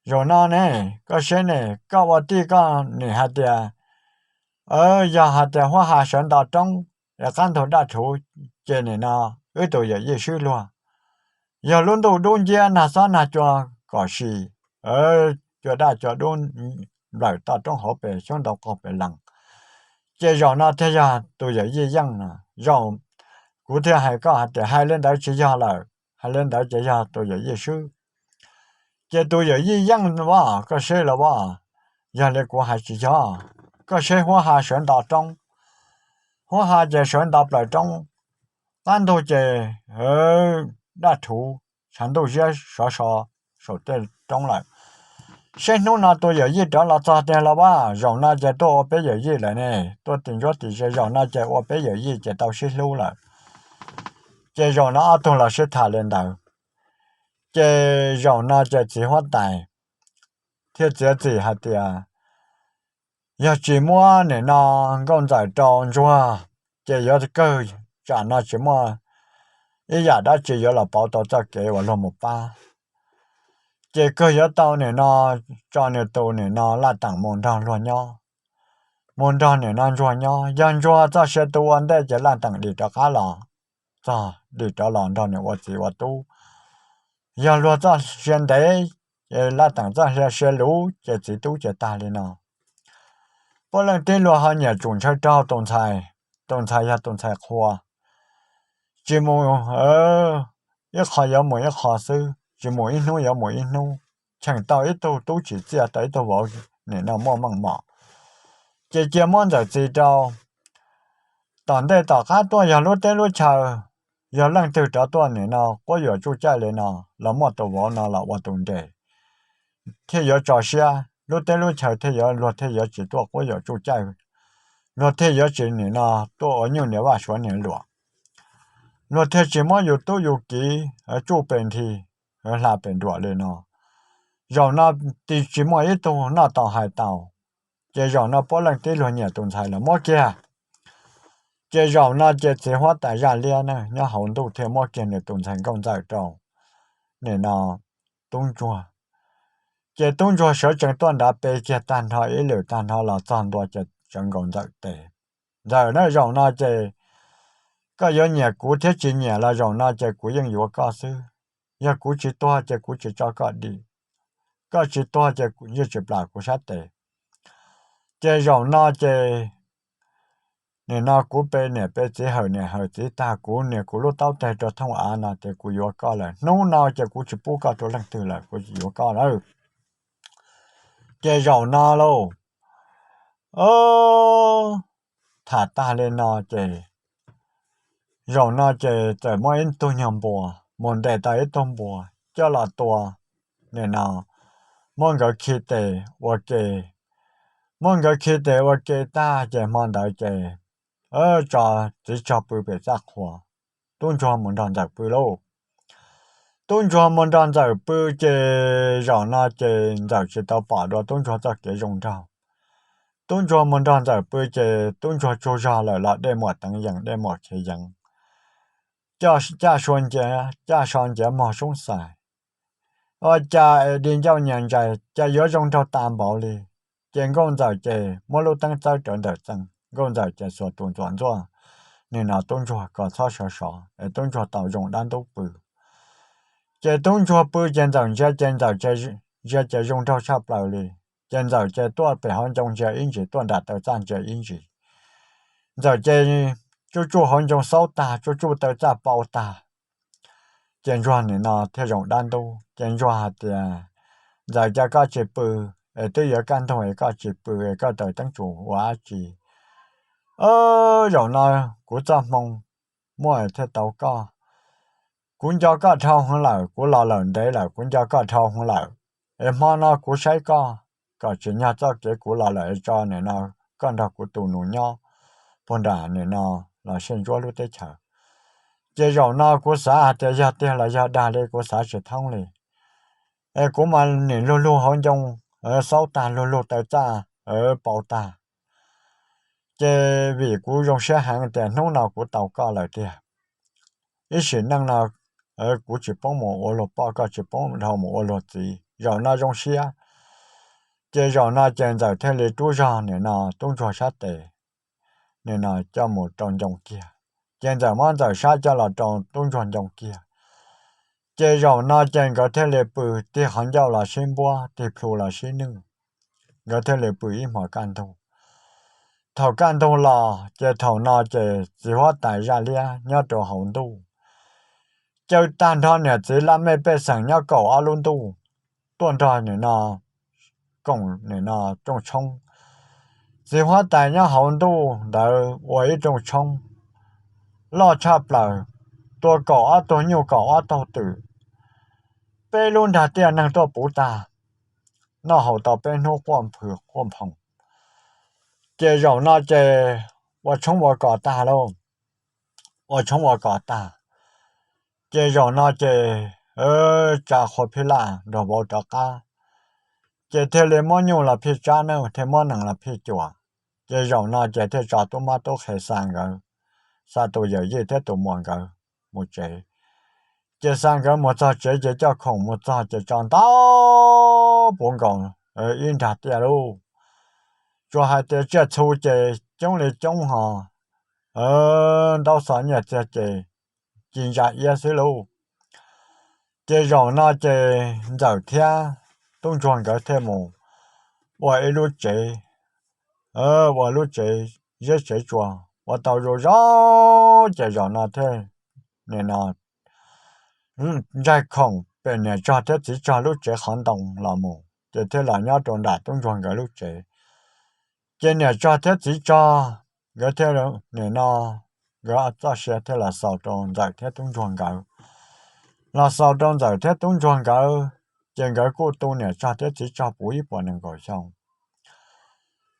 Zaum no ne, koj saib ne, koj ua tij koj nim hais tias, yog hais tias huab ha sawv nto roob, qab ntug daj rhuv, ces nim no wb tus yawm yij swb luag. Yog lub ntuj dub nciab nag xob nag cua kom sim, cua daj cua dub nplawm toj roob hauv pes xyoob ntoo qaug pes lees, ces zaum no thiaj yog tus yawm yij yeej no. Zaum kuv thiaj hais koj hais tias hais li ntawd tsis yog lawm, hais li ntawd ces yog tus yawm yij swb. Ces tus yawm yij yeej as, koj saib los as, yog li kuv hais tsis yog. Koj saib huab ha sawv nto roob, huab ha ces sawv nto plaws roob, qab ntug ces daj rhuv, tshav ntuj ziab sov so saum tej roob lawm. Saib hnub no tus yawm yij rov los txog tiag los as, zaum no ces tuaj ua peb yawm yij lawm ne, tuaj tim ntsuab tim ze, zaum no ces ua peb yawm yij ces tau sib hlub lawm. Ces zaum no ob tug los sib tham li ntawd. Ces zaum no ces txiv huab tais thiaj txiav txim hais tias, yog tsis muab nim no nkauj ntxawm rau ntsuag, ces yuav kawg tsam no tsis muaj ib yam dab tsi yuav los pauv tau txoj kev uas luag mus pab. Ces kawg yuav tau nim no tso nws tus nim no laj teem mus nrog luag nyob, mus nrog nim no ntsuag nyob. Yog ntsuag txoj sia tu ua ntej ces laj teem dim rov qab los, txog dim rov los nrog nws ua txiv ua tub. Yog luag txoj sia ntev, ces laj teem txoj sia luv ces txiv tub ces tag li no. Puav leej tib luag ho nyiam tsum ntshaw raug tus ntxhais, tus ntxhais yog tus ntxhais qhua, tsis mus ib qho yuav mus ib qho xwb, tsis mus ib hnub yuav mus ib hnub, cheem tau ib tug tub tsim txiaj tau ib tug vauv nim no muaj meej mom, ces cia muab ntxawm txis rau. Tom ntej tom qab tuaj yog lub teb lub chaw, yog leej twg rov tuaj nim no quab yuam tsuj caij li no los muaj tus vauv no los ua tus nres, thiaj yuav tso siab, lub teb lub chaw thiaj yuav, luag thiaj yuav tsis tuaj quab yuam tsuj caij, luag thiaj yuav tsis nim no tuaj ua nyuj niam vaj suav niam luam, luag thiaj tsis muab yus tub yus kiv tsuj pes nthi, hla pes nruam li no. Zaum no tsis muaj ib tug noj tau hais tau, ces zaum no puav leej tib luag nyiam tus ntxhais los muab kiag. Ces zaum no ces txiv huab tais zaj liab na nyob hauv ntuj thiaj muab kiag nws tus ntxhais nkauj ntxawm rau nim no tub ntsuag. Ces tub ntsuag sawv tsees tuaj nrad pe kiag tag nrho ib lwm tag nrho los txog ntua ces tsawv nkaus ntxawm tes. Ntxawm na, zaum no ces koj yuav nyiam kuv thiab tsis nyiam los zaum no ces kuv yeej yuav koj xwb. Yog kuv tsis tuag ces kuv tsis tso koj dim, koj tsis tuag ces yeej tsis plam kuv sab tes. Ces zaum no ces Nim no kuv pe niam pe txiv, hawm niam hawm txiv tag, kuv nias kuv lub taub teg rau thooj av no tias kuv yuav koj lawm, hnub no ces kuv tsis pub koj rau leej twg lawm, kuv tsis yuav koj lawm. Ces zaum no lauj, tham tag li no ces zaum no ces txawm muaj ib tug nyuag npua mus ntes tau ib tug npua coj los tua. Nim no muab nkawd khi tes ua ke, muab nkawd khi tes ua ke tag ces hmo ntawd ces tso txiv tsog pw pem txaj qhua, tub ntsuag mus nrog ntxawm pw lauj. Tub ntsuag mus nrog ntxawm pw ces zaum no ces ntxawm tsis tau pom dua tub ntsuag txoj kev zoo nraug. Tub ntsuag mus nrog ntxawm pw ces tub ntsuag tsaug zog lawm los dej muam teev yees dej muam khiav yees, caj sua nciav caj so nciav mog soob xais, ua cas es di ncauj nyias ntsais cas yuav zoo nraug tas npaum li. Ces nkauj ntxawm ces muab lub teeb txawb rawv ntawm txee, nkauj ntxawm ces xuas tus ntxuav ntxuaj nim no tub ntsuag kom txhob sov sov es tub ntsuag tau zoo dab ntub pw. Ces tub ntsuag pw ces ntxawm ntsia ces ntxawm ntsia ces zoo nraug tshaj plaws li. Ces ntxawm ces tuaj pem hauv ncoo ntsia ib ntsis, tuaj nram taw txaj ntsia ib ntsis. Ntxawm ces tsuj tsuj hauv ncoo xaub tag, tsuj tsuj taw txaj pau tag. Ces ntsuag nim no thiaj zoo dab ntub. Ces ntsuag hais tias, ntxawm, cas koj tsis pw es twb yuav kaj ntug es koj tsis pw es koj taws teeb tsuj ua dab tsi? Zaum no kuv txoj hmoo muaj thiaj tau koj. Kuv nco koj dhau heev lawm, kuv los lawm ntev lawm kuv nco koj dhau heev lawm. Es hmo no kuv saib koj kom tsim nyog txoj kev kuv los lawm es tso nim no koj nrog kuv tus nus nyob puag nram nim no los seb ntsuab lub teb chaws. Ces zaum no kuv xav hais tias yog tiag los yog dag li kuv xav tsis thoob li. Es kuv mas nim lug lug hauv ncoo xaub tag, lug lug taw txaj pau tag. Ces vim kuv zoo siab heev tias hnub no kuv tau koj lawm tiag. Ib sim neej no kuv tsis poob mus ua luag poj, koj tsis poob dhau mus ua luag txiv, zaum no zoo siab. Ces zaum no ces ntxawm thiaj li rub zog nim no tub ntsuag sab tes, nim no coj mus rau ncoo kiag. Ces ntxawm muab ntxawm sab coj los rau tub ntsuag ncoo kiag. Ces zaum no ces nkawd thiaj li pw, tig qhov ncauj los sib npuab, tig plhu los sib nwj. Nkawd thiaj li pw ib hmos kaj ntug. Thaum kaj ntug los ces thaum no ces txiv huab tais zaj liab nyob rau hauv ntuj, caw tag nrho niam txiv laj mej pej xeem nyob kaum ob lub ntuj tuaj nrog nim no koom nim no rooj tshoob. Txiv huab tais nyob hauv ntuj ntawd ua ib rooj tshoob loj tshaj plaws, tua kaum ob tug nyuj kaum ob tug twm, peb lub nrag tiaj neeg tuaj puv tag, noj haus tau peb hnub quaj nphws quaj nphoo. Ces zaum no ces ua tshoob ua kos tag lauj, ua tshoob ua kos tag. Ces zaum no ces tsa qhua phij laj nrog vauv rov qab, ces thiaj li muab nyuj los phij tsab na, thiaj muab nees los phij cuam. Ces zaum no ces thiaj tso tub mab tub qhe xa nkawd, xa tus yawm yij thiab tus muam nkawd mus tsev. Ces xa nkawd mus txog tsev ces coj khoom mus txog ces tso ntau puv nkaus ib nrag tiaj lauj. Tsuas hais tias tsiaj txhu ces coob li coob ho, ntaub xov nyiaj txiag ces ci ntsa iab xwb lauj. Ces zaum no ces ntxawm thiab tub ntsuag nkawd thiaj mus ua ib lub tsev, ua lub tsev, zeb tsev tsua ua tau zoo zoo, ces zaum no thiaj nim no ntsaig khoom pem niam tsog thiab txiv tsog lub tsev qhov ntoo los mus, ces thiaj los nyob rau nram tub ntsuag nkawd lub tsev. Ces niam tsog thiab txiv tsog nkawd thiaj nim no, nkawd txoj sia thiaj los xaus rau ntxawm thiab tub ntsuag nkawd. Los xaus rau ntxawm thiab tub ntsuag nkawd, ces nkawd kuj tu niam tsog thiab txiv tsog puv ib puas nees nkaum xyoo.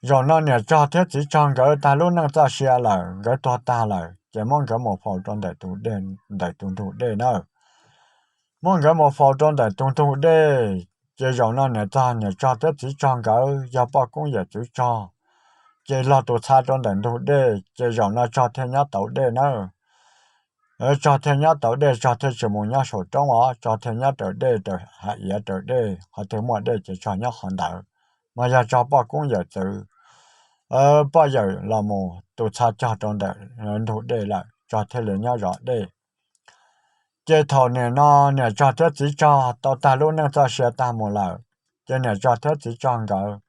Zaum no niam tsog thiab txiv tsog nkawd tag lub neej txoj sia lawm, nkawd tuag tag lawm, ces muab nkawd mus faus rau ntawm tus ntug dej na. Muab nkawd mus faus rau ntawm tus ntug dej, ces zaum no niam tsog, niam tsog thiab txiv tsog nkawd yog poj koob yawm txwv tsog, ces log tus txha rau ntawm ntug dej, ces zaum no tsog thiaj nyob tauv dej na. Tsog thiaj nyob tauv dej, tsog thiaj tsis mus nyob saum roob os, tsog thiaj nyob raws dej, raws hav iav raws dej, qhov twg muaj dej ces tsog nyob qhov ntawd. Mas yog tsog poj koob yawm txwv, poj yawm los mus tus txha cog rau ntawm ntug dej lawm, tsog thiaj li nyob zov dej. Ces thaum nim no niam tsog thiab txiv tsog tau tag lub neej txoj sia tag mus lawm, ces niam tsog thiab txiv tsog nkawd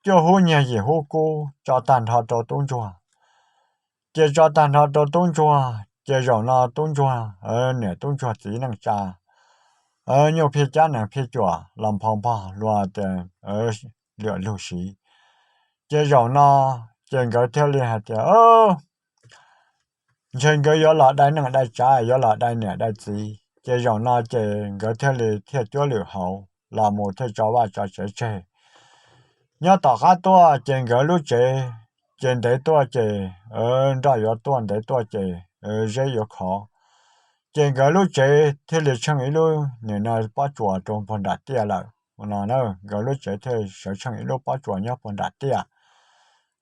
cuaj hub nyiag yim hub kub tso tag nrho rau tub ntsuag. Ces tso tag nrho rau tub ntsuag, ces zaum no tub ntsuag, niam tub ntsuag txiv neej tsa, nyuj phij cab nees phij cuam los nphau npog luag tias liam lug siv. Ces zaum no ces nkawd thiaj li hais tias ntshe nkawd yuav los dai neej dai tsav, yuav los dai niam dai txiv. Ces zaum no ces nkawd thiaj li thiaj cuab lwm hauv los mus thiaj tso vaj tso tsev tseg. Nyob tom qab tuaj ces nkawd lub tsev ces ntev tuaj ces nroj yuav tuaj, ntev tuaj ces zeb yuav khov. Ces nkawd lub tsev thiaj li tsheej ib lub nim no pob tsuas rau puag nram tiaj lawm no. Nkawd lub tsev thiaj sawv tsheej ib lub pob tsuas nyob puag nram tiaj.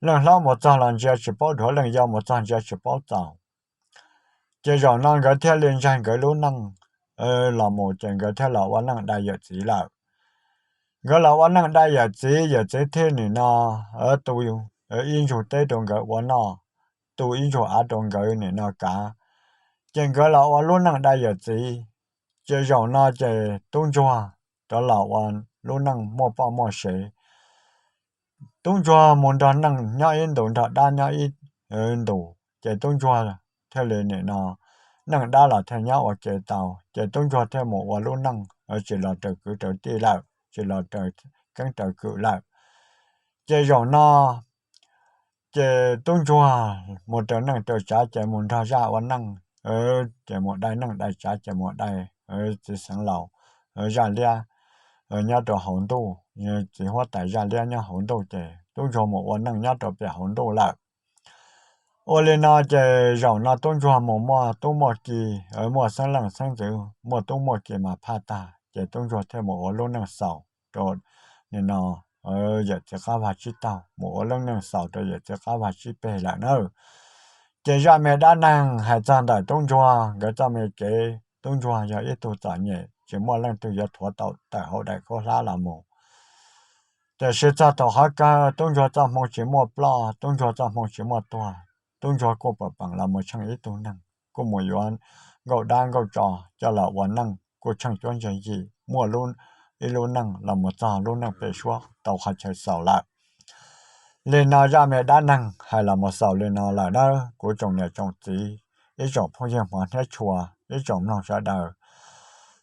Leej hlob mus txog los ntsia tsis paub dhuav, leej yau mus txog ntsia tsis paub txaus. Ces zaum no nkawd thiaj li ntsaig nkawd lub neej los mus ces nkawd thiaj los ua neej dai yawm txiv lawm. Nkawd los ua neej dai yawm txiv, yawm txiv thiaj nim no tu ib ntsug teb rau nkawd ua noj, tu ib ntsug av rau nkawd nim no kav. Ces nkawd los ua lub neej dai yawm txiv. Ces zaum no ces tub ntsuag rov los ua lub neej muaj poj muaj sev. Tub ntsuag mus nrog neej nyob ib ntus, nrog dab nyob ib ntus, ces tub ntsuag thiaj li nim no neej dab los thiaj nyob ua ke tau. Ces tub ntsuag thiaj mus ua lub neej tsis los raws kwv raws tij lawm, tsis los raws keeb raws kwm lawm. Ces zaum no ces tub ntsuag mus raws neej raws tsav ces mus nrog zaj ua neej, ces mus dai neej dai tsav ces mus dai txiv xeev laus zaj liab nyob rau hauv ntuj, txiv huab tais zaj liab nyob hauv ntuj, ces tub ntsuag mus ua neej nyob rau pem hauv ntuj lawm. Ua li no ces zaum no tub ntsuag mus muaj tub muaj ki, muaj xeeb leej xeeb ntxwv, muaj tub muaj ki mas phaj tag, ces tub ntsuag thiaj mus ua lub neej xaus rau nim no yawm txiv qab vag tsib taug, mus ua lub neej xaus rau yawm txiv qab vag tsib peg lawm na. Ces zaj me dab neeg hais txog ntawm tub ntsuag nkawd txoj me kev, tub ntsuag yog ib tug txom nyem tsis muaj leej twg yuav thuav tau tawm hauv daim khaub hlab los mus. Tiam sis txog thaum qhov kawg tub ntsuag txoj hmoo tsis muaj ploj, tub ntsuag txoj hmoo tsis muaj tuag, tub ntsuag kuj pam peem los mus tsheej ib tug neeg, kuj mus yuav nkauj dab nkauj tso coj los ua neej, kuj tsheej cuab ntse yim, muaj ib lub neej los mus txog lub neej pem suab tau qhov chaw xaus lawm. Li no zaj me dab neeg hais los mus xaus li no lawm nawb kuv tsoom niam tsoom txiv, ib tsoom phooj ywg hmov thiab tshua, ib tsoom mloog sawv daws.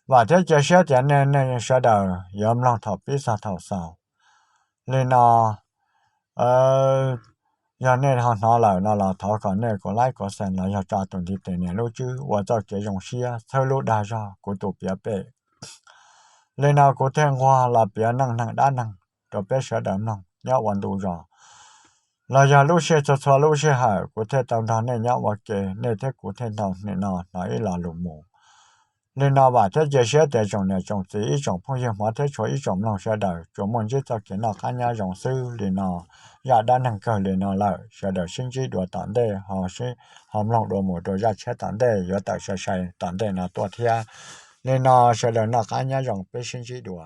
Vam thiab cia siab tias nej nej sawv daws yuav mloog thaum pib txog thaum xaus. Li no yog nej ho hnov lawm no los thov kom nej kuv like kuv share los yog tso tus ntiv tes nias lub tswb ua txoj kev zoo siab txhawb lub dag zog kuv tus piav pem. Li no kuv thiaj nquag los piav neej neeg dab neeg rau peb sawv daws mloog nyob ua ntu zos, los yog lub sij txhua txhua lub sij hawm kuv thiaj tau nrog nej nyob ua ke, nej thiab kuv thiaj tau nim no hnov ib lo lus mus. Li no vam thiab cia siab tias tsoom niam tsoom txiv, ib tsoom phooj ywg hmov thiab tshua, ib tsoom mloog sawv daws tsuas muaj ntsib txoj kev noj qab nyob zoo xwb. Li no zaj dab neeg kawg li no lawm, sawv daws sib ntsib dua tom ntej, ho mloog dua mus rau zaj tshiab tom ntej yuav tawm sai sai tom ntej no tuaj thiab. Li no sawv daws noj qab nyob zoo, peb sib ntsib dua.